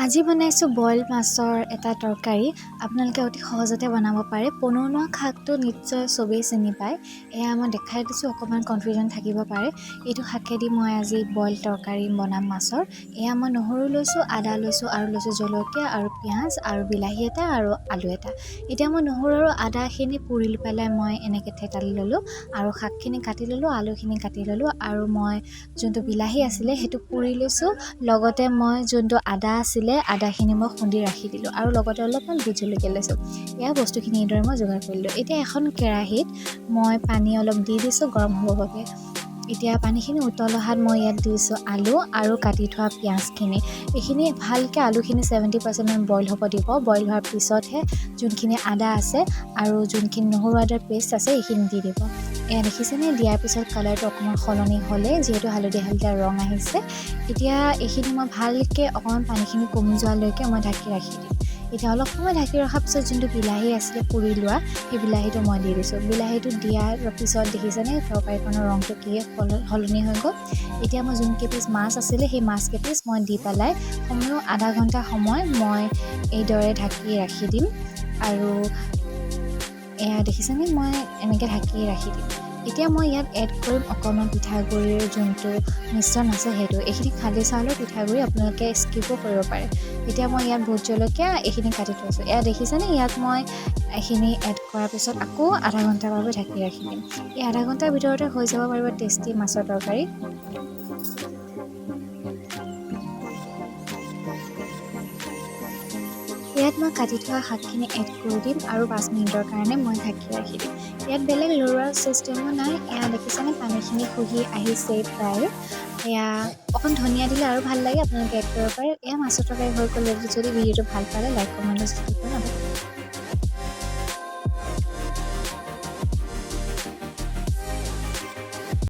আজি বনাইছোঁ বইল মাছৰ এটা তৰকাৰী। আপোনালোকে অতি সহজতে বনাব পাৰে। পনৌনোৱা শাকটো নিশ্চয় চবেই চিনি পায়। এয়া মই দেখাই দিছোঁ, অকণমান কনফিউজন থাকিব পাৰে। এইটো শাকেদি মই আজি বইল তৰকাৰী বনাম মাছৰ। এয়া মই নহৰু লৈছোঁ, আদা লৈছোঁ আৰু লৈছোঁ জলকীয়া আৰু পিঁয়াজ আৰু বিলাহী এটা আৰু আলু এটা। এতিয়া মই নহৰু আৰু আদাখিনি পুৰি পেলাই মই এনেকৈ থেতালি ল'লোঁ আৰু শাকখিনি কাটি ল'লোঁ, আলুখিনি কাটি ল'লোঁ আৰু মই যোনটো বিলাহী আছিলে সেইটো পুৰি লৈছোঁ। লগতে মই যোনটো আদা আছিলে আদাখিনি মই খুন্দি ৰাখি দিলোঁ আৰু লগতে অলপমান ভোট জলকীয়া লৈছোঁ। এয়া বস্তুখিনি এইদৰে মই যোগাৰ কৰিলোঁ। এতিয়া এখন কেৰাহীত মই পানী অলপ দি দিছোঁ গৰম হ'বৰ বাবে। এতিয়া পানীখিনি উতল অহাত মই ইয়াত দিছোঁ আলু আৰু কাটি থোৱা পিঁয়াজখিনি। এইখিনি ভালকৈ আলুখিনি 70%মান বইল হ'ব দিব। বইল হোৱাৰ পিছতহে যোনখিনি আদা আছে আৰু যোনখিনি নহৰু আদাৰ পেষ্ট আছে এইখিনি দি দিব। এয়া দেখিছেনে, দিয়াৰ পিছত কালাৰটো অকণমান সলনি হ'লে, যিহেতু হালধীয়া হালধীয়া ৰং আহিছে। এতিয়া এইখিনি মই ভালকৈ অকণমান পানীখিনি কমি যোৱালৈকে মই ঢাকি ৰাখি দিম। এতিয়া অলপ সময় ঢাকি ৰখাৰ পিছত যোনটো বিলাহী আছিলে পুৰি লোৱা, সেই বিলাহীটো মই দি দিছোঁ। বিলাহীটো দিয়াৰ পিছত দেখিছেনে তৰকাৰীখনৰ ৰংটো কি সলনি হৈ গ'ল। এতিয়া মই যোনকেইপিচ মাছ আছিলে সেই মাছ কেইপিচ মই দি পেলাই কমেও আধা ঘণ্টা সময় মই এইদৰে ঢাকি ৰাখি দিম। আৰু এয়া দেখিছেনে, মই এনেকৈ ঢাকি ৰাখি দিম। এতিয়া মই ইয়াত এড কৰিম অকণমান পিঠাগুড়িৰ যোনটো মিশ্ৰণ আছে সেইটো। এইখিনি খালী চাউলৰ পিঠাগুড়ি, আপোনালোকে স্কিপো কৰিব পাৰে। এতিয়া মই ইয়াত ভোট জলকীয়া এইখিনি কাটি থৈছোঁ। এয়া দেখিছেনে, ইয়াত মই এইখিনি এড কৰাৰ পিছত আকৌ আধা ঘণ্টাৰ বাবে ঢাকি ৰাখি দিম। এই আধা ঘণ্টাৰ ভিতৰতে হৈ যাব পাৰিব টেষ্টি মাছৰ তৰকাৰী। ইয়াত মই কাটি থোৱা শাকখিনি এড কৰি দিম আৰু 5 মিনিটৰ কাৰণে মই ঢাকি ৰাখি দিম। ইয়াত বেলেগ লৰোৱা চিষ্টেমো নাই। এয়া দেখিছেনে, পানীখিনি শুহি আহিছেই প্ৰায়। এয়া অকণ ধনিয়া দিলে আৰু ভাল লাগে, আপোনালোকে এড কৰিব পাৰে। এয়া মাছৰ তৰকাৰী হৈ গ'ল। যদি ভিডিঅ'টো ভাল পালে লাইক, কমেণ্ট, শ্বেয়াৰ কৰিব।